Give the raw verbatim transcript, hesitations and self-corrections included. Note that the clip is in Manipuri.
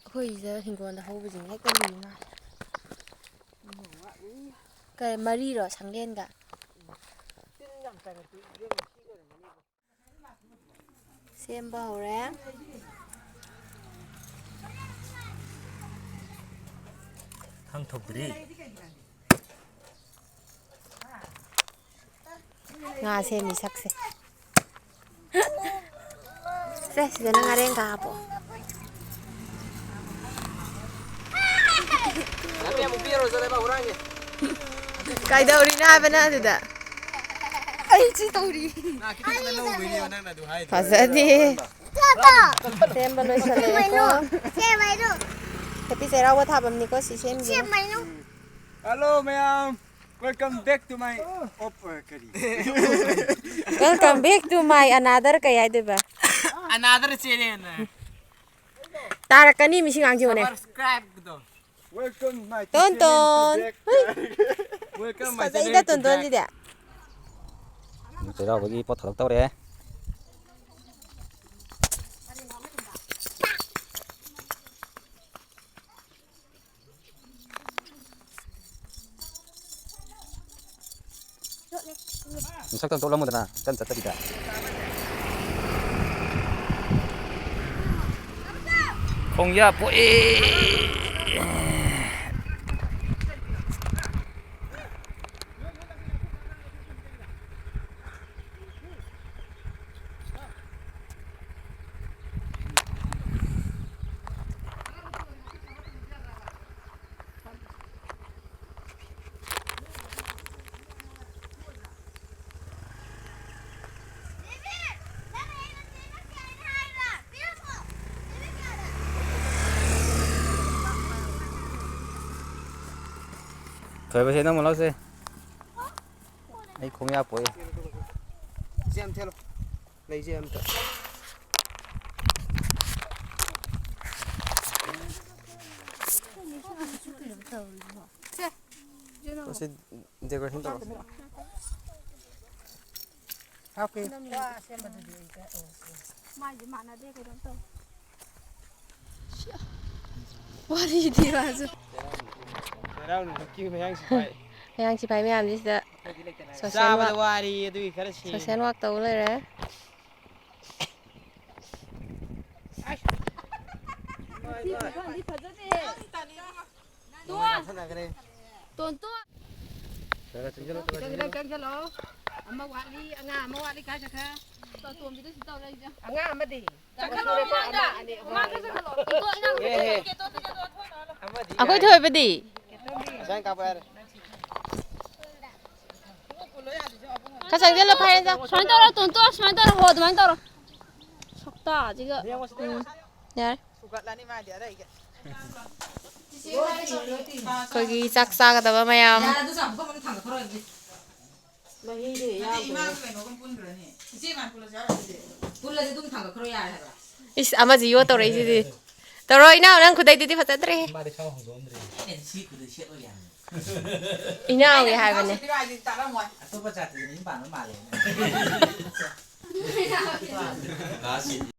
ꯑꯩꯈꯣꯏꯁꯤꯗ ꯍꯤꯡꯒꯣꯜꯗ ꯍꯧꯕꯁꯤꯡ ꯍꯦꯛꯇ ꯂꯤ ꯃꯥꯜꯂꯦ꯫ ꯀꯩ ꯃꯔꯤꯔꯣ ꯁꯪꯂꯦꯟꯒ? ꯁꯦꯝꯕ ꯍꯧꯔꯦ꯫ ꯊꯥꯡ ꯊꯧꯗ꯭ꯔꯤ꯫ ꯉꯥ ꯁꯦꯝꯃꯤ ꯁꯛꯁꯦ꯫ ꯁꯦ, ꯁꯤꯗꯅ ꯉꯥꯔꯦꯟ ꯀꯥꯞꯄꯣ꯫ ꯀꯩꯗꯧꯔꯤꯅꯣ ꯍꯥꯏꯕ ꯅꯪ ꯑꯗꯨꯗ? ꯑꯩ ꯁꯤ ꯇꯧꯔꯤ꯫ ꯐꯖꯗꯦ꯫ ꯁꯦꯝꯕ ꯂꯣꯏꯁꯜꯂꯛꯑꯦꯀꯣ꯫ ꯁꯦꯝꯃꯩꯅꯣ꯫ ꯁꯦꯝꯃꯩꯅꯣ꯫ Happy ꯆꯩꯔꯥꯎꯕ ꯊꯥꯕꯝꯅꯤꯀꯣ ꯁꯤ ꯁꯦꯝꯃꯤꯁꯦ꯫ ꯁꯦꯝꯃꯩꯅꯣ꯫ Hello ꯃꯌꯥꯝ, welcome back to my op-, ꯑ, ꯀꯔꯤ? Welcome back to my another ꯀꯩ ꯍꯥꯏꯗꯣꯏꯕ? Another channel꯫ ꯇꯥꯔꯛꯀꯅꯤ ꯃꯤꯁꯤ ꯉꯥꯡꯁꯤꯕꯅꯦ꯫ Subscribe ꯗꯣ꯫ Welcome my tone channel tone. To back꯫ ꯍꯨꯏ꯫ Welcome my ꯐꯖꯩꯗ channel to tone tone back꯫ ꯁꯤꯗꯤ꯫ ꯆꯩꯔꯥꯎꯕꯒꯤ ꯄꯣꯠ ꯊꯥꯗꯣꯛ ꯇꯧꯔꯦ꯫ ꯃꯁꯛꯇꯣ ꯑꯝꯇ ꯎꯠꯂꯝꯃꯨꯗꯅ, ꯀꯟꯅ ꯆꯠꯇꯕꯤꯗ꯫ ꯈꯣꯡꯌꯥ ꯄꯣꯛꯑꯦ꯫ ꯊꯣꯏꯕꯁꯦ ꯅꯪ ꯑꯃꯨꯛ ꯂꯧꯁꯦ꯫ ꯑꯩ ꯈꯣꯡꯌꯥ ꯄꯣꯛꯏ꯫ ꯁꯤ ꯌꯥꯝ ꯊꯦꯠꯂꯣ꯫ ꯂꯩꯁꯦ ꯑꯝꯇ꯫ ꯁꯦ, ꯖꯦꯅꯣ꯫ ꯁꯤ decoration ꯇꯧꯔꯣ꯫ ꯍꯥꯞꯀꯦ꯫ ꯋꯥ ꯁꯦꯝꯕꯗꯨꯗꯤ ꯑꯩ ꯀ-, ꯑꯣ, ꯑꯣ꯫ ꯃꯥꯏꯗꯤ ꯃꯥꯟꯅꯗꯦ, ꯀꯩꯅꯣꯝ ꯇꯧ꯫ ꯋꯥꯔꯤꯗꯤ ꯃꯥꯁꯨ꯫ ꯆꯩꯔꯥꯎ ꯅꯨꯃꯤꯠꯀꯤ ꯃꯌꯥꯡ ꯁꯤꯐꯥꯏ꯫ ꯃꯌꯥꯡ ꯁꯤꯐꯥꯏ ꯃꯌꯥꯝꯁꯤ ꯁꯤꯗ social ꯆꯥꯕꯗ work, ꯋꯥꯔꯤ ꯑꯗꯨꯒꯤ ꯈꯔ ꯁꯤ꯫ Social work ꯇꯧ ꯂꯩꯔꯦ꯫ ꯇꯣꯟꯇꯣꯟ꯫ ꯈꯤꯇꯪ, ꯈꯤꯇꯪ ꯆꯪꯁꯤꯜꯂꯛꯑꯣ꯫ ꯑꯃ ꯋꯥꯠꯂꯤ, ꯑꯉꯥꯡ ꯑꯃ ꯋꯥꯠꯂꯤ, ꯀꯥꯏ ꯆꯠꯈ꯭ꯔꯦ? ꯑꯇꯣꯝꯕꯤꯗꯨ ꯁꯤ ꯇꯧꯔ ꯂꯩꯁꯦ꯫ ꯑꯉꯥꯡ ꯑꯃꯗꯤ? ꯆꯠꯈꯠꯂꯣ, ꯃꯃꯥꯡꯗ꯫ ꯑꯃ, ꯑꯅꯤ, ꯑꯍꯨꯝ, ꯃꯃꯥꯡꯗ ꯃꯔꯤ, ꯆꯠꯈꯠꯂꯣ꯫ ꯃꯉꯥ꯫ ꯇꯣꯟꯇꯣꯟ, ꯑꯉꯥꯡ ꯑꯦ, ꯍꯦ꯫ ꯑꯃꯗꯤ ꯑꯩꯈꯣꯏ ꯌꯥꯔꯦ꯫ ꯊꯣꯏꯕꯗꯤ? ꯑꯁꯥꯏ ꯀꯥꯞꯄ ꯌꯥꯔꯦ꯫ ꯈꯔ ꯆꯪꯁꯤꯜꯂꯣ, ꯐꯔꯦ, ꯆꯪ꯫ ꯁꯨꯃꯥꯏꯅ ꯇꯧꯔꯣ, ꯇꯣꯟꯇꯣꯟ, ꯁꯨꯃꯥꯏꯅ ꯇꯧꯔꯣ, ꯍꯣ, ꯑꯗꯨꯃꯥꯏꯅ ꯇꯧꯔꯣ꯫ ꯁꯛꯇꯥꯁꯤꯒ꯫ ꯌꯦꯡꯉꯣ ꯁꯤꯗ ꯌꯦꯡꯉꯣ꯫ ꯌꯥꯔꯦ꯫ ꯐꯨꯒꯠꯂꯅꯤ ꯃꯥꯗꯤ ꯑꯔꯩꯒꯦ꯫ ꯑꯩꯈꯣꯏꯒꯤ ꯆꯥꯛ ꯆꯥꯒꯗꯕ ꯃꯌꯥꯝ꯫ ꯌꯥꯔꯦ, ꯑꯗꯨ ꯆꯥꯕ ꯀꯣꯝꯕꯗ ꯊꯥꯡꯒꯠꯈ꯭ꯔꯣ ꯑꯗꯨꯗꯤ꯫ ꯃꯍꯤꯗꯤ ꯅꯠꯇꯦ, ꯌꯥꯎꯗ꯭ꯔꯦ꯫ ꯏꯃꯥꯒ ꯀꯩꯅꯣꯒ ꯄꯨꯟꯈ꯭ꯔꯅꯤ꯫ ꯏꯆꯦ ꯏꯕꯥꯅꯤ ꯄꯨꯜꯂꯁꯦ ꯍꯥꯏꯔꯣ ꯑꯗꯨꯗꯤ? ꯄꯨꯜꯂꯁꯦ, ꯑꯗꯨꯝ ꯊꯥꯡꯒꯠꯈ꯭ꯔꯣ ꯌꯥꯔꯦ ꯍꯥꯏꯕ꯫ ꯏꯁ, ꯑꯃꯁꯤ ꯌꯣ ꯇꯧꯔꯛꯏꯁꯤꯗꯤ꯫ ꯇꯧꯔꯣ, ꯏꯅꯥꯎ, ꯅꯪ ꯈꯨꯗꯩꯗꯨꯗꯤ ꯐꯖꯗ꯭ꯔꯦꯍꯦ꯫ ꯃꯥꯗꯤ ꯈꯔ ꯍꯣꯡꯗꯣꯛꯑꯝꯗ꯭ꯔꯦ꯫ ꯑꯩꯅꯗꯤ ꯁꯤ ꯈꯨꯗꯩ ꯁꯦꯠꯂꯣꯏ ꯍꯥꯏꯕꯅꯤ꯫ ꯏꯅꯥꯎꯒꯤ ꯑꯩꯅ ꯍꯥꯏꯕꯅꯦ꯫ ꯈꯨꯗꯩ ꯁꯦꯠꯂꯣꯏ ꯍꯥꯏꯗꯤ ꯇꯥꯔꯝꯃꯣꯏ꯫ ꯑꯇꯣꯞꯄ ꯖꯥꯇꯤꯗ ꯃꯌꯨꯝ ꯄꯥꯟꯕ ꯃꯥꯜꯂꯦ꯫ ꯂꯥꯁ ꯁꯤꯗꯤ꯫